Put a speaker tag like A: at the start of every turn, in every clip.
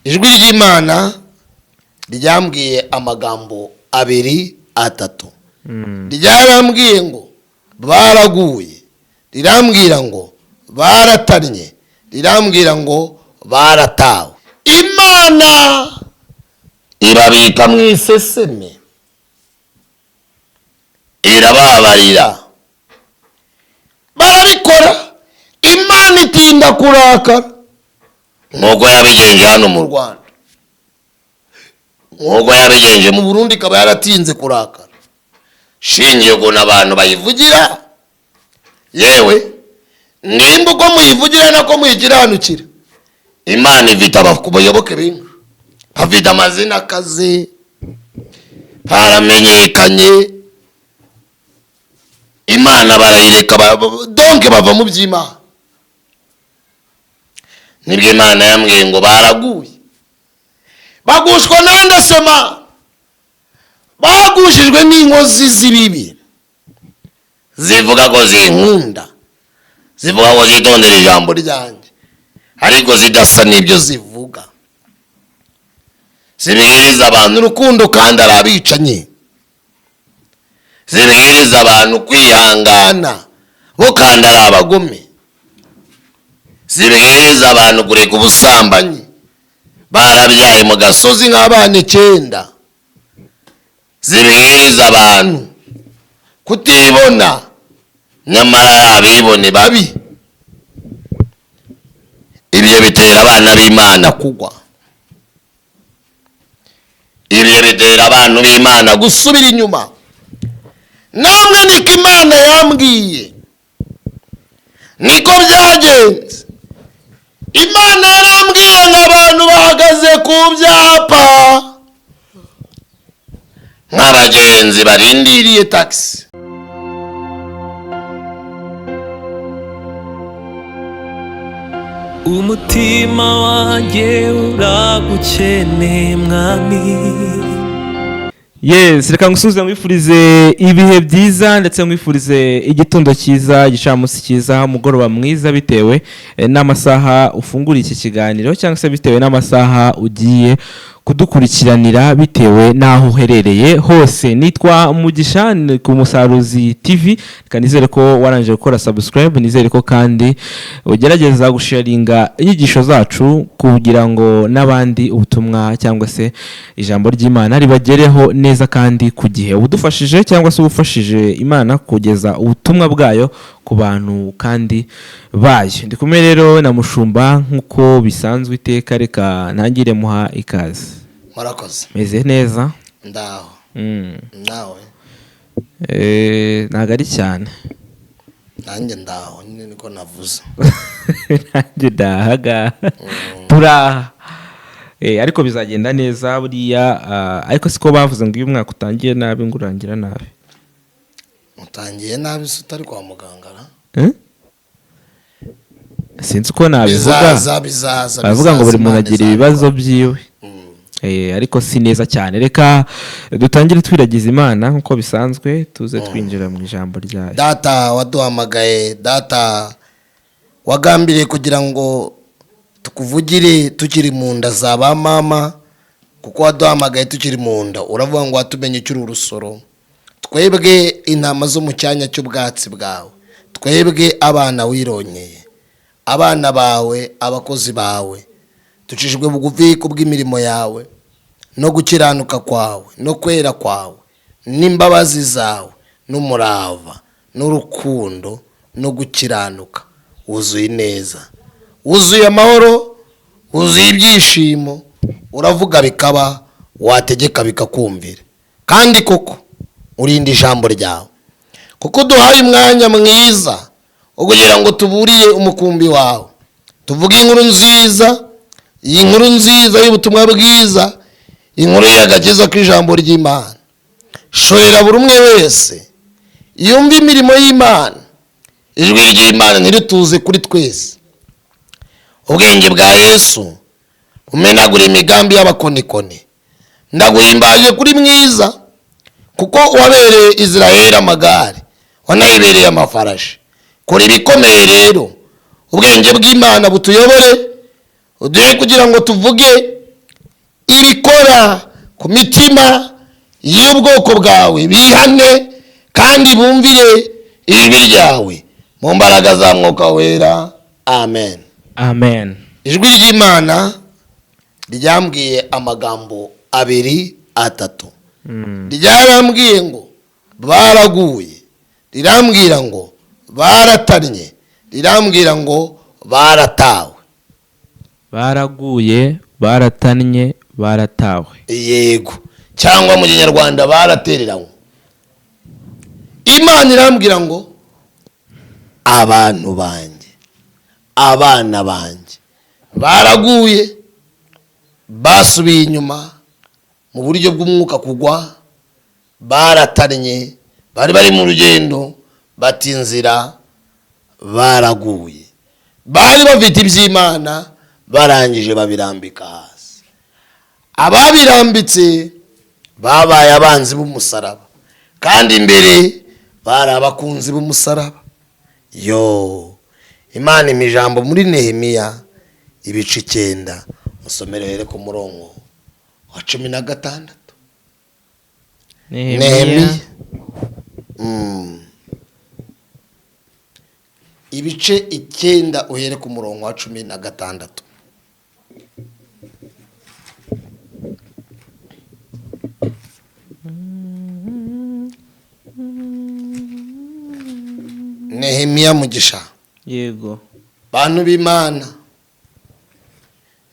A: Ijwi ry'Imana ryambwiye amagambo abiri, atatu. Ryarambwiye ngo baraguye, rirambwira ngo baratannye, rirambwira ngo baratawe. Imana irabika mu iseseme, irababarira, barabikora. Imana itinda kurakara nk'uko yabigenje hano mu Rwanda, nk'uko yabigenje mu Burundi, ikaba yaratinze kurakara shingiye ukuntu abantu bayivugira. Yewe, nimba uko muyivugira nako muyikiranukira, Imana ifite abayoboke benshi bafite amazina akaze, baramenyekanye. Imana barayireka, donc bava mu by'Imana. Nibwo Imana yambwiye ngo baraguye. Bagushwa nande sema? Bagushijwe n'inkozi z'ibibi zivuga ko zinkunda, zivuga ko zitondera ijambo ryanjye, ariko zidasa n'ibyo zivuga. Zibwiriza abantu urukundo kandi ari abicanyi, zibwiriza abantu kwihangana bo kandi ari abagome, zibwiriza abantu kureka ubusambanyi barabyaye mu gasozi nk'abana 9, zibwiriza abantu kutibona nyamara ari abibone babi. Ibyo bitera abana b'Imana kugwa, ibyo bitera abantu b'Imana gusubira inyuma. Namwe niko Imana yambwiye, niko byagenze. Imana yarambwiye ngo abantu bahagaze ku byapa nk'abagenzi barindiriye taxi.
B: Umutima wanjye uragukeneye, Mwami.
C: Yes, reka ngusubize, mwifurize ibihe byiza, ndetse mwifurize igitondo cyiza, igicamunsi cyiza, umugoroba mwiza, bitewe n'amasaha ufungura iki kiganiro cyangwa se bitewe n'amasaha ugiye kudukurikiranira, bitewe n'aho uherereye hose. Nitwa Mugisha, ni ku Musaruzi TV. Reka nizere ko warangije gukora subscribe, nizere ko kandi ugerageza gusharinga inyigisho zacu kugira ngo n'abandi ubutumwa cyangwa se ijambo ry'Imana ribagereho neza kandi ku gihe. Ubudufashije cyangwa se ubufashije Imana kugeza ubutumwa bwayo ku bantu kandi bayo. Ndi kumwe rero na Mushumba nk'uko bisanzwe iteka. Reka ntangire muha ikaze.
A: Murakoze.
C: Meze neza?
A: Ndaho. Nawe?
C: Ntabwo ari cyane.
A: Nanjye ndaho nyine, niko navuze.
C: Nanjye ndahaga, turaha. Ariko bizagenda neza buriya. Ariko siko bavuze ngo iyo umwaka utangiye nabi ngo urangira nabi?
A: Utangiye nabi se utari kwa muganga ra?
C: Eh? Sinzi uko nabivuga.
A: Bizaza, bizaza.
C: Baravuga ngo
A: Bizaza,
C: buri muntu
A: Imana
C: agira
A: izabikora.
C: ibibazo byiwe. Ariko si neza cyane. Reka dutangire twiragiza Imana nk'uko bisanzwe, tuze twinjira mu ijambo ryayo.
A: Data waduhamagaye, Data wagambiriye kugira ngo tukuvugire tukiri mu nda za ba mama, kuko waduhamagaye tukiri mu nda, uravuga ngo watumenye ukiri urusoro. Twebwe intama zo mu cyanya cy'ubwatsi bwawe, twebwe abana wironyeye, abana bawe, abakozi bawe, ducishijwe bugufi kubw'imirimo yawe no gukiranuka kwawe no kwera kwawe n'imbabazi zawe n'umurava n'urukundo no gukiranuka. Wuzuye ineza, wuzuye amahoro, wuzuye ibyishimo. Uravuga bikaba, wategeka bikakumvira, kandi koko urinda ijambo ryawe. Kuko uduhaye umwanya mwiza wo kugira ngo tuburiye umukumbi wawe, tuvuge inkuru nziza, iyi nkuru nziza y'ubutumwa bwiza, inkuru y'agakiza k'ijambo ry'Imana. Shorera buri umwe wese yumve imirimo y'Imana. Ijwi ry'Imana ntirituze kuri twese. Ubwenge bwa Yesu bumenagura imigambi y'abakonikoni. Ndaguhimbaje kuri mwiza, kuko wabereye Israheli amagare, wanayibereye amafarashi. Kora ibikomeye rero, ubwenge bw'Imana butuyobore, uduhe kugira ngo tuvuge. Ibikora ku mitima y'ubwoko bwawe, bihane kandi bumvire ijwi ryawe mu mbaraga za Mwuka Wera. Amen.
C: Amen.
A: Ijwi ry'Imana ryambwiye amagambo abiri, atatu. Ryarambwiye ngo baraguye, rirambwira ngo baratannye, rirambwira ngo baratawe.
C: Baraguye, baratannye, baratawe.
A: Yego, cyangwa mu Kinyarwanda baratereranywe. Imana irambwira ngo abantu banjye, abana banjye baraguye, basubiye inyuma mu buryo bw'umwuka kugwa, baratannye, bari bari mu rugendo bata inzira, baraguye. Bari bafite iby'Imana, barangije babirambika hasi. Ababirambitse babaye abanzi b'umusaraba, kandi imbere bari abakunzi b'umusaraba. Yo Imana impa ijambo muri Nehemiya ibice 9, musomere here ku murongo wa 16. Nehemiya ibice 9, uhere ku murongo wa 16. Nehemiya, Mugisha.
C: Yego.
A: Bantu b'Imana,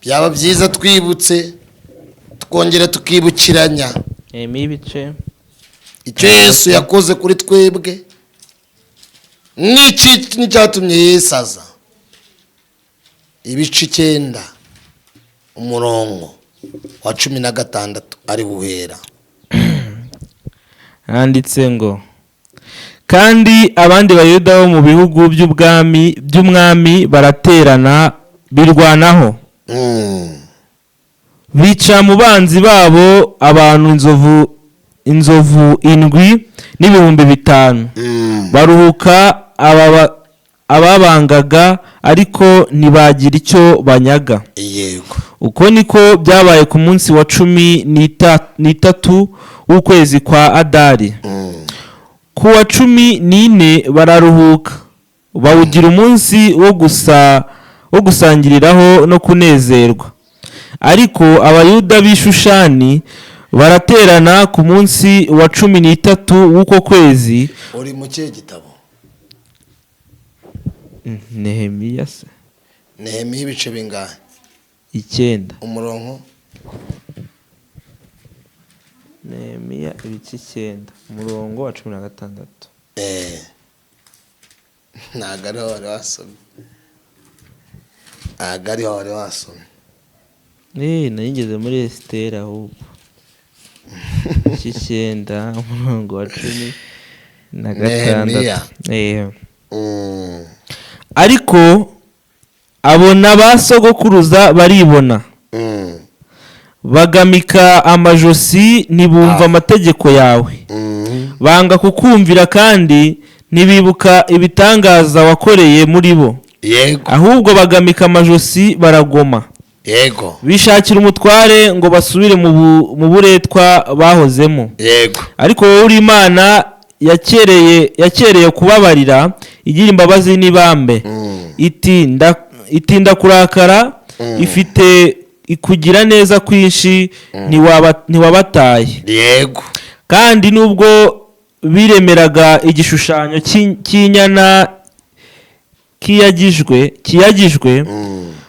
A: byaba byiza twibutse, tukongera tukibukiranya
C: Nehemiya ibice
A: icyo Yesu yakoze kuri twebwe n'iki n'icyatumye Yesu aza. Ibice 9, umurongo wa 16 ari buhera.
C: Handitse ngo: "Kandi abandi Bayuda bo mu bihugu by'ubwami by'umwami baraterana, birwanaho, bica mu banzi babo abantu inzovu 7 n'ibihumbi 5. Baruhuka ababangaga, ariko ntibagira icyo banyaga." "Uko niko byabaye ku munsi wa 13 w'ukwezi kwa Adari. Ku wa 14 bararuhuka, bawugira umunsi wo gusangiriraho no kunezerwa. Ariko Abayuda b'i Shushani baraterana ku munsi wa 13 w'uko kwezi."
A: Uri mu kihe gitabo?
C: Nehemiya se.
A: Nehemiya ibice bingahe?
C: 9.
A: Umurongo?
C: Nehemiya ibice 9, umurongo wa 16.
A: Ntabwo ariho wari wasomye, ntabwo ariho wari wasomye.
C: Nayigeze muri Esiteri ahubwo. Ibice 9, umurongo wa 16. "Ariko abona ba sogokuruza baribona, bagamika amajosi, ntibumva amategeko yawe. Banga kukumvira kandi ntibibuka ibitangaza wakoreye muri bo. Ahubwo bagamika amajosi, baragoma. Bishakira umutware ngo basubire mu buretwa bahozemo. Ariko wowe uri Imana yakereye kubabarira, igira imbabazi n'ibambe, itinda kurakara, ifite ikugira neza kwinshi, ntiwabataye. Kandi nubwo biremeraga igishushanyo cy'inyana kiyagijwe,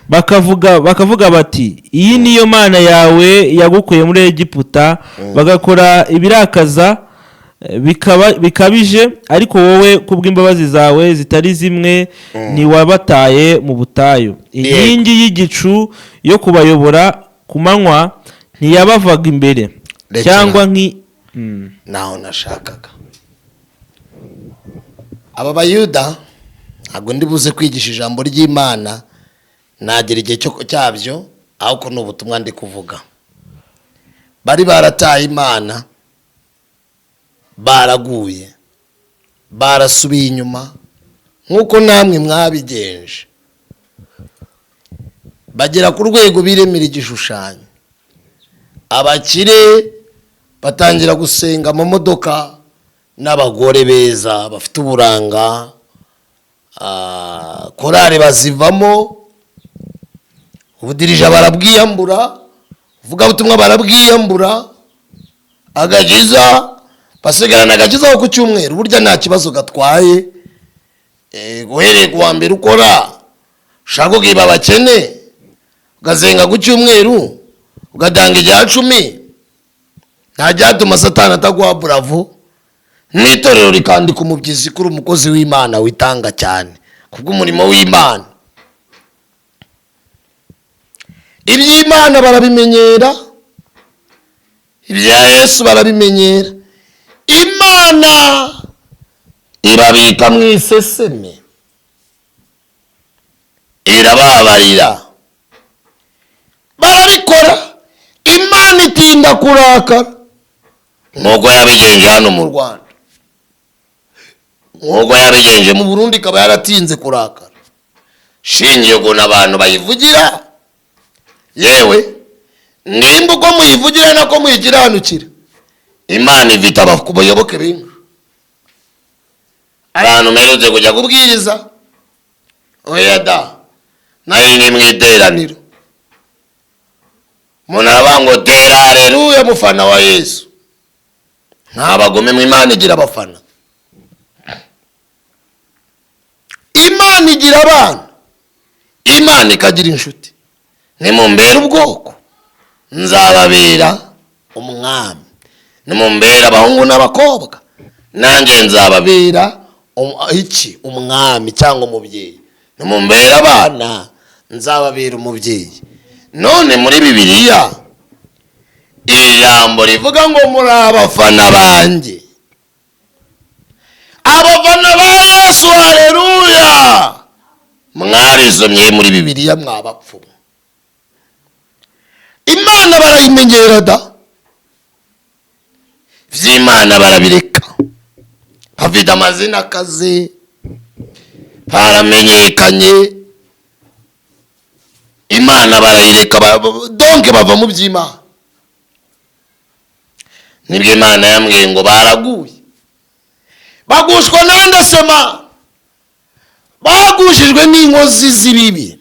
C: bakavuga bati: 'Iyi niyo Mana yawe yagukuye muri Egiputa,' bagakora ibirakaza bikabije. Ariko wowe, kubw'imbabazi zawe zitari zimwe, ntiwabataye mu butayu. Inkingi y'igicu yo kubayobora ku manywa ntiyabavaga imbere
A: Rekera.
C: cyangwa nki
A: Naho nashakaga. Aba Bayuda, ntabwo ndi buze kwigisha ijambo ry'Imana, nagera igihe cyo cyabyo, ahubwo ni ubutumwa ndi kuvuga. Bari barataye Imana, baraguye, barasubiye inyuma nk'uko namwe mwabigenje, bagera ku rwego biremera igishushanyo. Abakire batangira gusenga amamodoka n'abagore beza bafite uburanga. Korari bazivamo, ubudirija barabwiyambura, uvugabutumwa barabwiyambura, agakiza basigarana agakiza ko ku cyumweru. Burya nta kibazo gatwaye. Uhereye ku wa mbere ukora, ushaka ukiba abakene, ugasenga ku cyumweru, ugatanga icya cumi, nta byatuma Satani ataguha bravo, n'itorero rikandika umubyizi kuri umukozi w'Imana witanga cyane kubw'umurimo w'Imana. Iby'Imana barabimenyera, ibya Yesu barabimenyera. Imana irabika mu iseseme, irababarira, barabikora. Imana itinda kurakara nk'uko yabigenje hano mu Rwanda, nk'uko yabigenje mu Burundi, ikaba yaratinze kurakara shingiye ukuntu abantu bayivugira. Yewe, nimba uko muyivugira nako muyikiranukira, Imana ifite abayoboke benshi. Abantu mperutse kujya kubwiriza, oya da, nayo ni mu iteraniro, umuntu aravuga ngo: "Tera hareruya, mufana wa Yesu." Ntabagome mu Imana igira abafana, Imana igira abana, Imana ikagira inshuti. "Nimumbera ubwoko, nzababera umwami. Nimumbera abahungu n'abakobwa, nanjye nzababera iki? Umwami cyangwa umubyeyi. Nimumbera abana, nzababera umubyeyi." None muri Bibiliya ijambo rivuga ngo: "Muri abafana banjye, abafana ba Yesu, hareruya." Mwarizomye muri Bibiliya, mwabapfumu? Imana barayimenyera da, iby'Imana barabireka, bafite amazina akaze, baramenyekanye. Imana barayireka, donc bava mu by'Imana. Nibwo Imana yambwiye ngo: "Baraguye." Bagushwa nande sema? Bagushijwe n'inkozi z'ibibi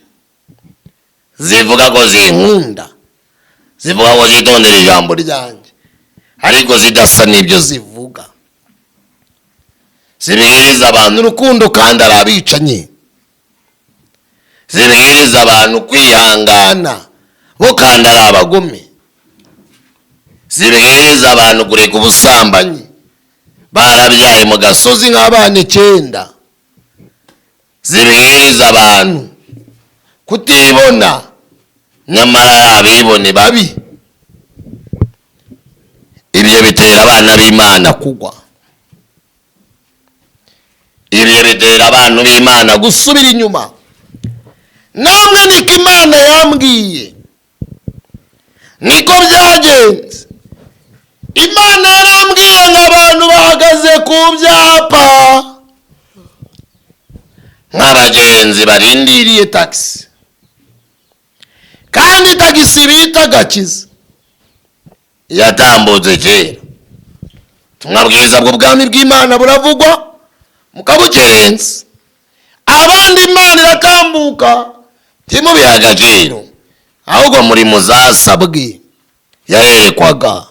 A: zivuga ko zinkunda, zivuga ko zitondera ijambo ryanjye, ariko zidasa n'ibyo zivuga. Zibwiriza abantu urukundo kandi ari abicanyi, zibwiriza abantu kwihangana bo kandi ari abagome, zibwiriza abantu kureka ubusambanyi barabyaye mu gasozi nk'abana 9, zibwiriza abantu kutibona nyamara ari abibone babi. Ibyo bitera abana b'Imana kugwa, ibyo bitera abantu b'Imana gusubira inyuma. Namwe niko Imana yambwiye, niko byagenze. Imana yarambwiye ngo: "Abantu bahagaze ku byapa nk'abagenzi barindiriye tagisi, kandi tagisi bita agakiza yatambutse kera." Ubutumwa bwiza bw'ubwami bw'Imana buravugwa mukabukerensa, abandi Imana iratambuka ntimubihe agaciro, ahubwo muri muzasabwe. Yarerekwaga,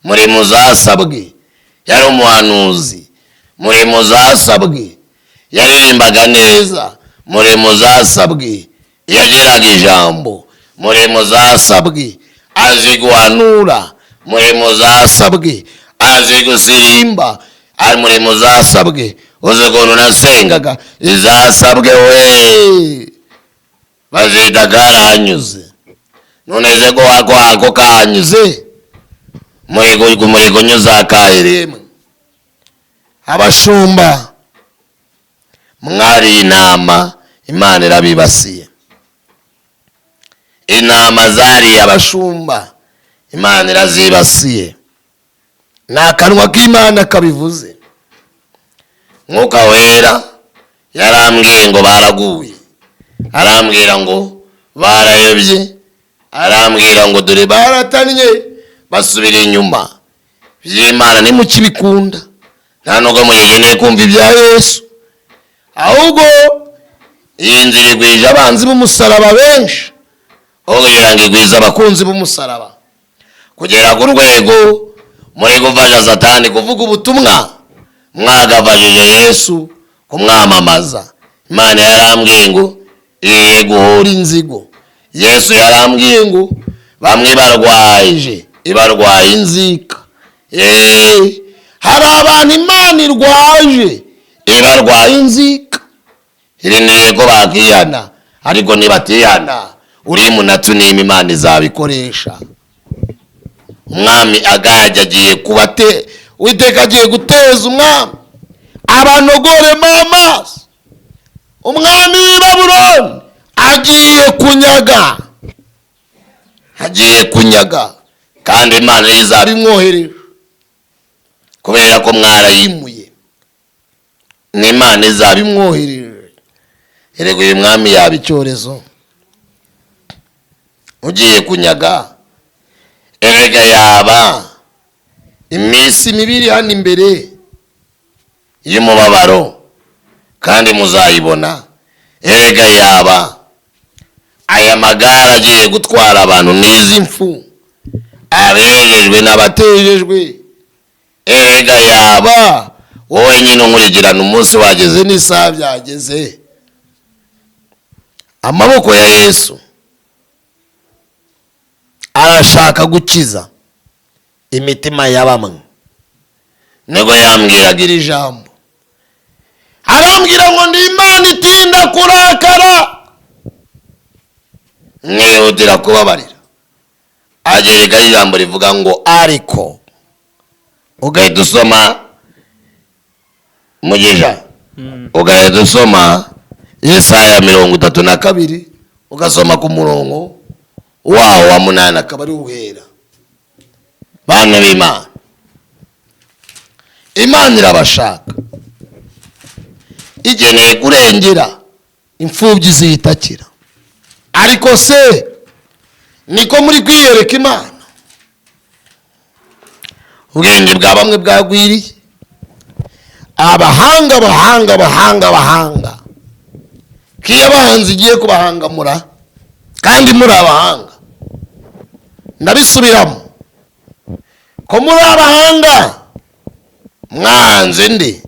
A: muri muzasabwe. Yari umuhanuzi, muri muzasabwe. Yaririmbaga neza, muri muzasabwe. Yagiraga ijambo, muri muzasabwe. Azi guhanura, muri muzasabwe. Azi gusirimba, ari muri muzasabwe. Uzi ukuntu nasengaga? Izasabwe we bazita karahanyuze. None se ko ako kahanyuze, muri kunyuza akahiremwe? Abashumba mwari intama, Imana irabibasiye. Intama zariye abashumba, Imana irazibasiye. Ni akanwa k'Imana kabivuze. Mwuka Wera yarambwiye ngo: "Baraguye." Arambwira ngo: "Barayobye." Arambwira ngo: "Dore baratannye." Basubira inyuma. Iby'Imana ntimukibikunda, nta nubwo muyigeneye kumva ibya Yesu. Ahubwo iyi nzira igwije abanzi b'umusaraba benshi aho kugira ngo igwize abakunzi b'umusaraba, kugera ku rwego muri gufasha Satani kuvuga ubutumwa, mwagafashije Yesu kumwamamaza. Imana yarambwiye ngo iye guhora inzigo. Yesu yarambwiye ngo bamwe barwaje, ibarwaye inzika. Hari abantu Imana irwaje, ibarwaye inzika, irindiriye ko bakihana. Ariko nibatihana, uri munatu nima Imana izabikoresha. Umwami Agage agiye kubate, Uwiteka agiye guteza umwami abanogoremo amaso. Umwami w'i Babuloni agiye kunyaga, agiye kunyaga, kandi Imana izabimwohereje kubera ko mwarayimuye. N'Imana izabimwohereje. Erega uyu mwami yaba icyorezo ugiye kunyaga. Erega yaba iminsi mibi iri hano imbere y'umubabaro, kandi muzayibona. Erega yaba aya magare agiye gutwara abantu n'izi mfu, abejejwe n'abatejejwe. Erega yaba wowe nyine unkurikirana, umunsi wageze n'isaha byageze. Amaboko ya Yesu arashaka gukiza imitima ya bamwe. Nibwo yambwiraga iri jambo, arambwira ngo ndi Imana itinda kurakara, mwihutira kubabarira. Agerekaho ijambo rivuga ngo ariko, ugahita usoma Mugisha, ugahita usoma Yesaya 32, ugasoma ku murongo wawo wa 8, akaba ari uhera. Bana b'Imana, Imana irabashaka, igeneye kurengera imfubyi ziyitakira. Ariko se niko muri kwiyereka Imana? Ubwenge bwa bamwe bwagwiriye abahanga, abahanga, abahanga, abahanga, ko iyo abahanzi igiye kubahangamura kandi muri abahanga. Ndabisubiramo, ko muri abahanga mwanze ndi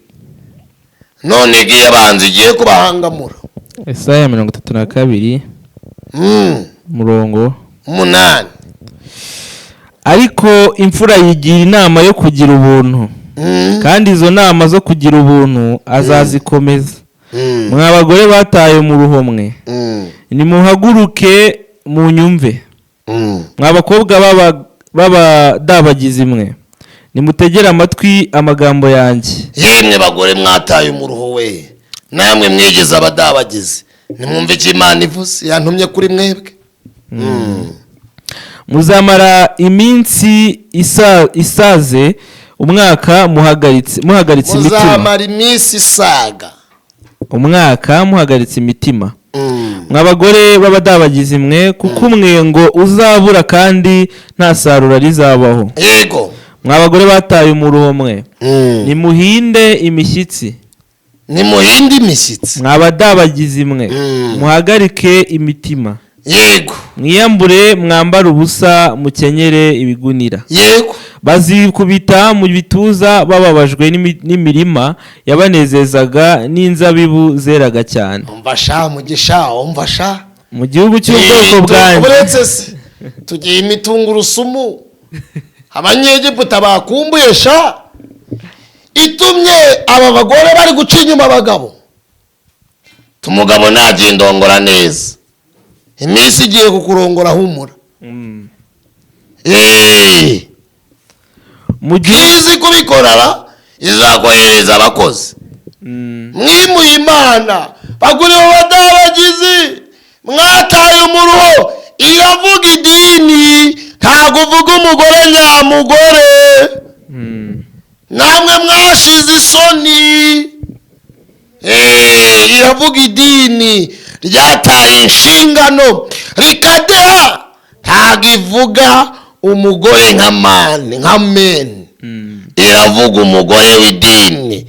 A: none ko iyo abahanzi igiye kubahangamura.
C: Esaya 32, umurongo
A: 8.
C: Ariko imfura yigira inama yo kugira ubuntu, kandi izo nama zo kugira ubuntu azazikomeza. Mwa bagore bataye mu ruhomwe, nimuhaguruke munyumve. Mwa bakobwa b'abadabagizi mwe, nimutegere amatwi amagambo yanjye.
A: Yemwe bagore mwataye umuruho we, namwe mwigeze abadabagizi, nimwumve icyo Imana ivuze yantumye kuri mwebwe.
C: Muzamara iminsi isaze umwaka muhagaritse imitima.
A: Muzamara iminsi isaga
C: umwaka muhagaritse imitima, mwa bagore b'abadabagizi mwe, kuko umwengo uzabura kandi nta sarura rizabaho. Mwa bagore bataye umuruho mwe, nimuhinde imishyitsi.
A: Nimuhinde imishyitsi.
C: Mwa badabagizi mwe, muhagarike imitima. Mwiyambure, mwambare ubusa, mukenyere ibigunira. Bazikubita mu bituza bababajwe n'imirima yabanezezaga n'inzabibu zeraga cyane.
A: Umva sha Mugisha, umva sha.
C: Mu gihugu cy'ubwoko bwanjye.
A: Uretse se tugiye imitungurusumu Abanyegiputa bakumbuye sha, itumye aba bagore bari guca inyuma abagabo. Umugabo ntagindongora neza, iminsi igiye kukurongora, humura.
C: Mu gihugu
A: Izi kubikorera izakohereza abakozi. Mwimuye Imana, bagure badabagizi, mwataye umuruho. Iravuga idini, ntabwo uvuga umugore nyamugore. Namwe mwashize isoni. Iravuga idini ryataye inshingano rikadeha, ntabwo ivuga. Umugore nka man, nka men. Iravuga umugore w'idini,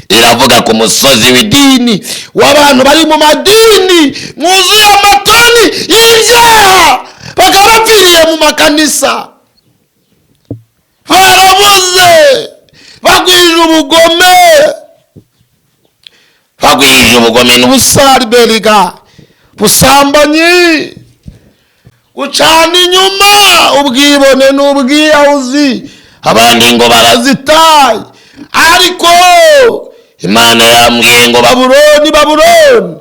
A: iravuga ku musozi w'idini w'abantu bari mu madini, mwuzuye amatoni y'ibyaha, bakaba bapfiriye mu makanisa, barabuze, bagwije ubugome, bagwije ubugome n'ubusariberiga, busambanyi, gucana inyuma, ubwibone n'ubwiyahuzi, abandi ngo barazitaye. Ariko Imana yambwiye ngo Babuloni, Babuloni,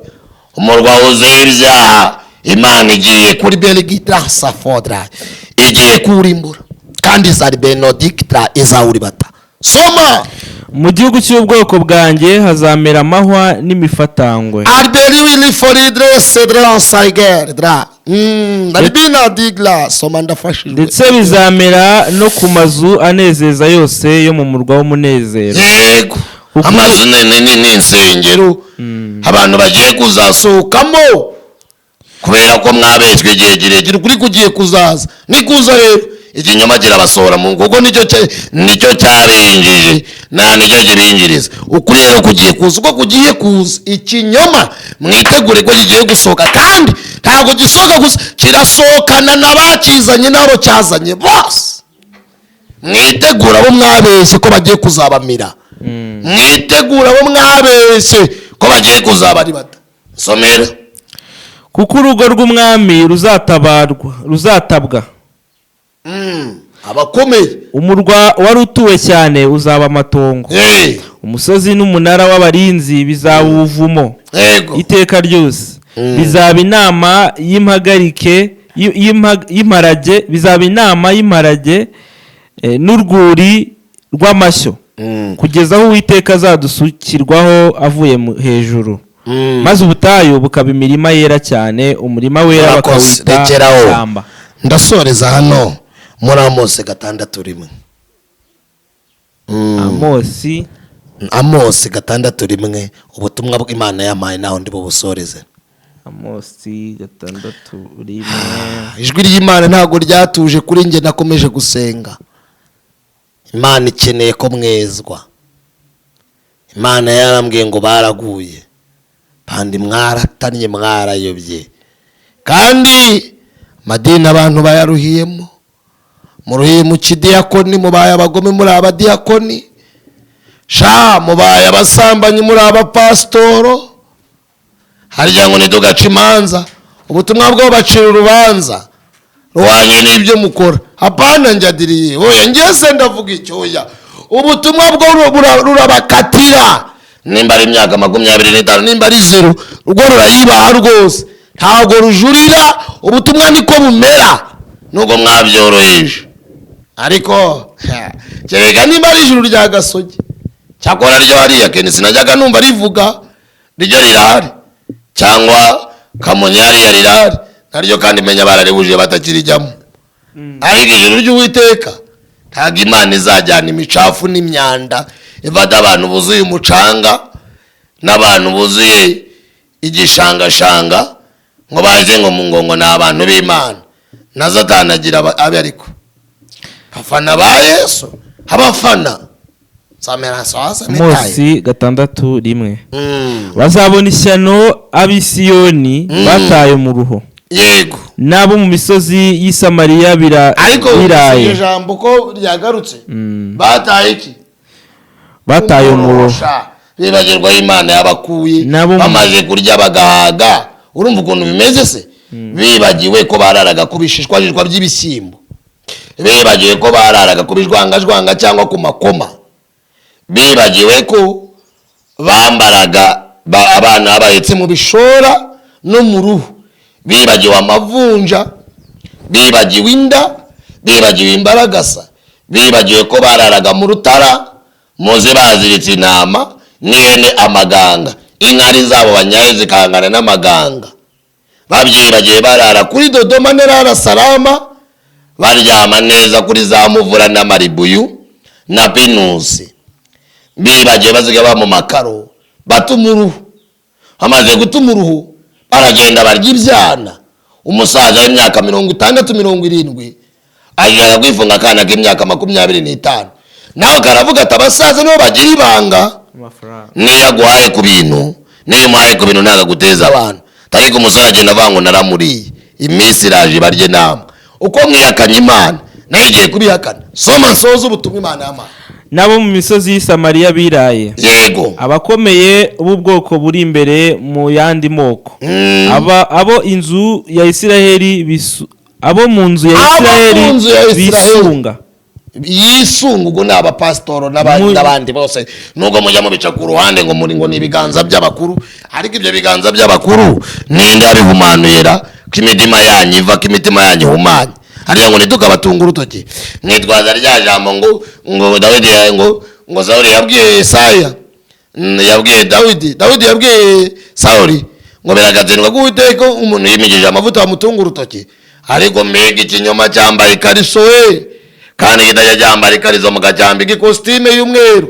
A: umurwa wuzuye ibyaha, Imana igiye kuri berigitra safodra, igiye kuwurimbura, kandi izari benodikitra, izawuribata. Soma.
C: Mu gihugu cy'ubwoko bwanjye hazamera amahwa n'imifatangwe.
A: Alberi wili foridre cedre saiger dra Albina digla. Soma, ndafashijwe.
C: Ndetse bizamera no ku mazu anezeza yose yo mu murwa w'umunezero.
A: Yego. Amazu n'insengero abantu bagiye kuzasohokamo kubera ko mwabetswe igihe kirekire. Ukuri kugiye kuzaza. Nikuza rero, ikinyoma kirabasohora mu, kuko nicyo cyabinjije, nta nicyo kibinjiriza. Ukuri rero kugiye kuza. Uko kugiye kuza, ikinyoma mwitegure ko kigiye gusohoka, kandi ntabwo gisohoka gusa, kirasohokana n'abakizanye n'abo cyazanye bose. Mwitegura abo mwabeshye ko bagiye kuzabamira, mwitegura abo mwabeshye ko bagiye kuzabaribata. Somera.
C: Kuko urugo rw'umwami ruzatabarwa, ruzatabwa.
A: Abakomeye.
C: Umurwa wari utuwe cyane uzaba amatongo. Umusozi n'umunara w'abarinzi bizaba ubuvumo iteka ryose. Bizaba inama y'impagarike y'imparage, bizaba inama y'imparage n'urwuri rw'amashyo, kugeza aho Uwiteka azadusukirwaho avuye hejuru, maze ubutayu bukaba imirima yera cyane, umurima wera
A: Murakoze.
C: bakawita
A: Rekeraho.
C: ishyamba.
A: Ndasoreza hano muri Amosi 6:1.
C: Amosi.
A: Amosi 6:1. Ubutumwa bw'Imana yampaye, naho ndi bubusoreze.
C: Amosi 6:1.
A: Ijwi ry'Imana ntabwo ryatuje kuri njye, nakomeje gusenga. Imana ikeneye ko mwezwa. Imana yarambwiye ngo baraguye kandi mwaratannye, mwarayobye, kandi amadini abantu bayaruhiyemo. Muruhiye mu kidiyakoni, mubaye abagome muri abadiyakoni sha, mubaye abasambanyi muri abapasitoro. Harya ngo ntitugace imanza? Ubutumwa bwo bacira urubanza ruhwanye n'ibyo mukora. Hapana, njyadiriye, oya, ngeze ndavuga icyo, oya. Ubutumwa bwo rurabakatira, nimba ari imyaka 25, nimba ari 0, rwo rurayibaha rwose, ntabwo rujurira. Ubutumwa niko bumera, nubwo mwabyoroheje. Ariko kereka nimba ari ijuru rya Gasogi, cyakora ryo hariya kenshi sinajyaga numva rivuga, ryo rirahari, cyangwa Kamonyi hariya rirahari naryo, kandi menya bararibujije batakirijyamo. Ariko ijuru ry'Uwiteka, ntabwo Imana izajyana imicafu n'imyanda, ifata abantu buzuye umucanga n'abantu buzuye igishangashanga ngo baze ngo mu ngo ni abantu b'Imana. Na Satani agira abe, ariko abafana ba Yesu, abafana samera sasa.
C: Amosi 6:1. Bazabona ishyano ab'Isiyoni bataye mu ruho, n'abo mu misozi y'i Samariya
A: Ariko
C: biraye.
A: Iryo jambo ko ryagarutse, bataye iki?
C: Bataye umuruho.
A: Umurusha. Bibagirwa aho Imana yabakuye. Bamaze kurya bagahaga, urumva ukuntu bimeze se? Bibagiwe ko bararaga ku bishishwajishwa by'ibishyimbo, bibagiwe ko bararaga ku bijwangajwanga cyangwa ku makoma, bibagiwe ko bambaraga abana bahetse mu bishora no mu ruhu, bibagiwe amavunja, bibagiwe inda, bibagiwe imbaragasa, bibagiwe ko bararaga mu rutara muze baziritse intama n'ihene, amaganga, inkari zabo banyaye zikangana n'amaganga. Babyibagiwe barara kuri Dodoma nerara Salama, baryama neza kuri za Muvura n'amaribuyu na Pinusi. Bibagiwe baziga ba mu makaro, batuma uruhu. Bamaze gutuma uruhu, baragenda barya ibyana. Umusaza w'imyaka 60, 70. Ashaka kwifunga akana k'imyaka 25, nawe karavuga ati abasaza nibo bagira ibanga.
C: Amafaranga.
A: Niyo aguhaye ku bintu, niyo umuhaye ku bintu, ntabwo aguteza abantu. Ariko umusore agenda avuga ngo naramuriye. Iminsi iraje ibarye namwe uko mwihakanye Imana, nayo igiye kubihakana. Soma nsoze ubutumwa Imana yampaye.
C: N'abo mu misozi y'i Samariya biraye,
A: Yego.
C: abakomeye b'ubwoko buri imbere mu yandi moko, abo inzu ya Isiraheli abo mu nzu ya
A: Abo mu
C: Isiraheli
A: nzu ya Isiraheli.
C: bisunga.
A: Yisunga, ubwo ni abapasitoro n'abandi bose, nubwo mujya mubica ku ruhande ngo muri ngo ni ibiganza by'abakuru, ariko ibyo biganza by'abakuru ninde yabihumanuyera? Ko imitima yanyu iva, ko imitima yanyu ihumanye, hariya ngo ntitukabatunga urutoki mwitwaza rya jambo ngo Dawidi ngo Sawuli yabwiye Yesaya, yabwiye Dawidi, Dawidi yabwiye Sawuli ngo biragatsindwa ko Uwiteka umuntu yimikije amavuta bamutunga urutoki. Ariko mbega ikinyoma cyambaye ikariso we, kandi kitajya cyambara ikariso mukacyambika ikositime y'umweru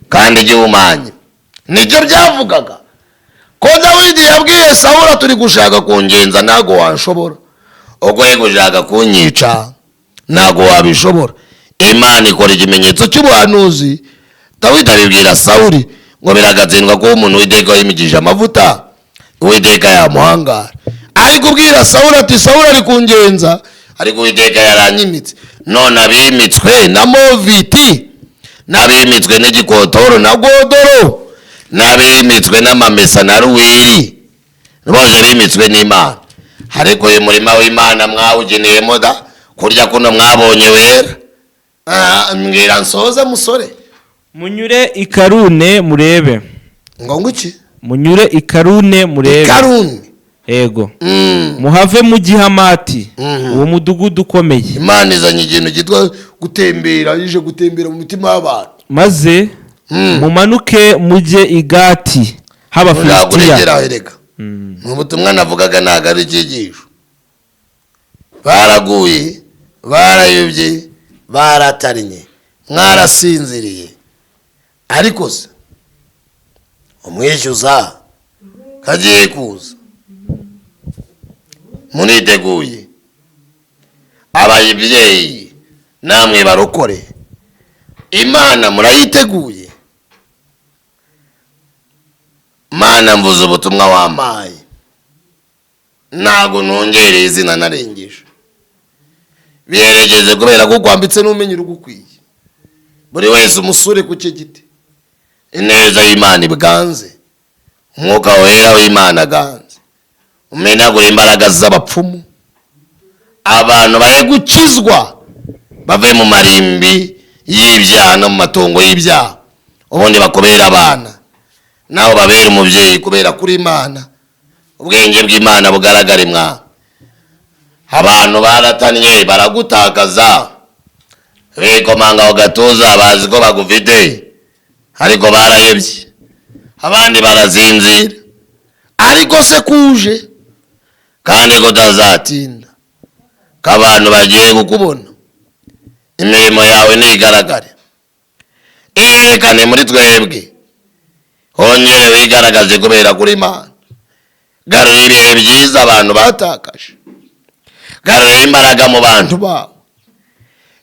A: kandi gihumanye. Nicyo byavugaga ko Dawidi yabwiye Sawuli, turi gushaka kungenza, ntabwo wanshobora, ubwo uri gushaka kunyica ntabwo wabishobora. Imana ikora ikimenyetso cy'ubuhanuzi, Dawidi abibwira Sawuli ngo biragatsindwa kuba umuntu Uwiteka yimikije amavuta, Uwiteka yamuhangara. Ari kubwira Sawuli ati Sawuli ari kungenza, ariko Uwiteka yaranyimitse. None abimitswe na moviti, n'abimitswe n'igikotoro na godoro, n'abimitswe n'amamesa na ruwiri, bose bimitswe n'Imana. Ariko uyu murima w'Imana mwawugeneyemo da kurya kuno mwabonye wera. Mbwira nsoze musore.
C: Munyure i Karune murebe.
A: Ngo nguki?
C: Munyure i Karune murebe.
A: Karuni.
C: Yego. Muhave mu Gihamati, uwo mudugudu ukomeye.
A: Imana izanye ikintu cyitwa gutembera, ije gutembera mu mitima y'abantu.
C: Maze mumanuke mujye i Gati h'Abafilisitiya.
A: Ntakuregera erega. Mu butumwa navugaga ntabwo ari icyigisho. Baraguye, barayobye, baratarinye, mwarasinziriye. Ariko se umwishyuza kagiye kuza, muniteguye? Ababyeyi namwe barokore, Imana murayiteguye? Mana, mvuze ubutumwa wampaye, ntabwo nongereye izina narengeje. Biherekeze kubera ko ukwambitse n'umenye urugukwiye. Buri wese umusure ku cye giti. Ineza y'Imana ibwanze, umwuka wera w'Imana aganze, umenagura imbaraga z'abapfumu, abantu baye gukizwa bave mu marimbi y'ibyaha no mu matongo y'ibyaha, ubundi bakubera abana, nawe babera umubyeyi kubera kuri Imana. Ubwenge bw'Imana bugaragare mwa. Abantu baratanye baragutakaza, bikomanga ku gatuza bazi ko bagufite, ariko barayobye, abandi barazinzira. Ariko se kuje kandi kutazatinda, ko abantu bagiye kukubona, imirimo yawe ntigaragare, iyerekane muri twebwe, hongere wigaragaze kubera kuri Imana. Garura ibihe byiza abantu batakaje, garura imbaraga mu bantu bawe,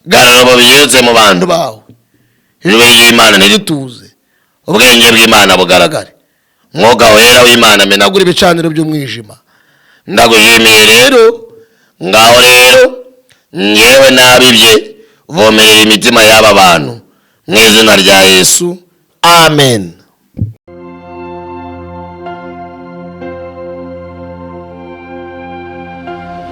A: garura ububyutse mu bantu bawe. Ijwi ry'Imana ntirituze, ubwenge bw'Imana bugaragare, umwuka wera w'Imana amenagura ibicaniro by'umwijima. Ndagushimiye rero, ngaho rero ngewe nabibye, vomerera imitima y'aba bantu mu izina rya Yesu, amen.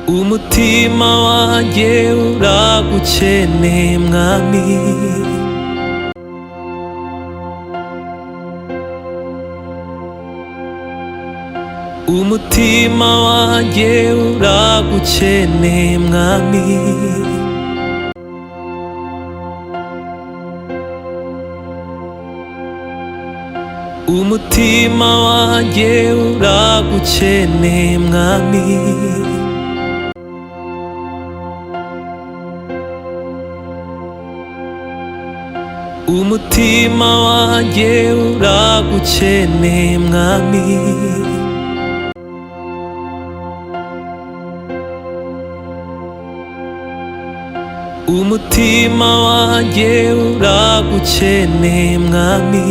B: Umutima wanjye uragukeneye mwami, umutima wanjye uragukeneye mwami, umutima wanjye uragukeneye mwami, umutima wanjye uragukeneye mwami, Umutima wanjye uragukeneye, mwami.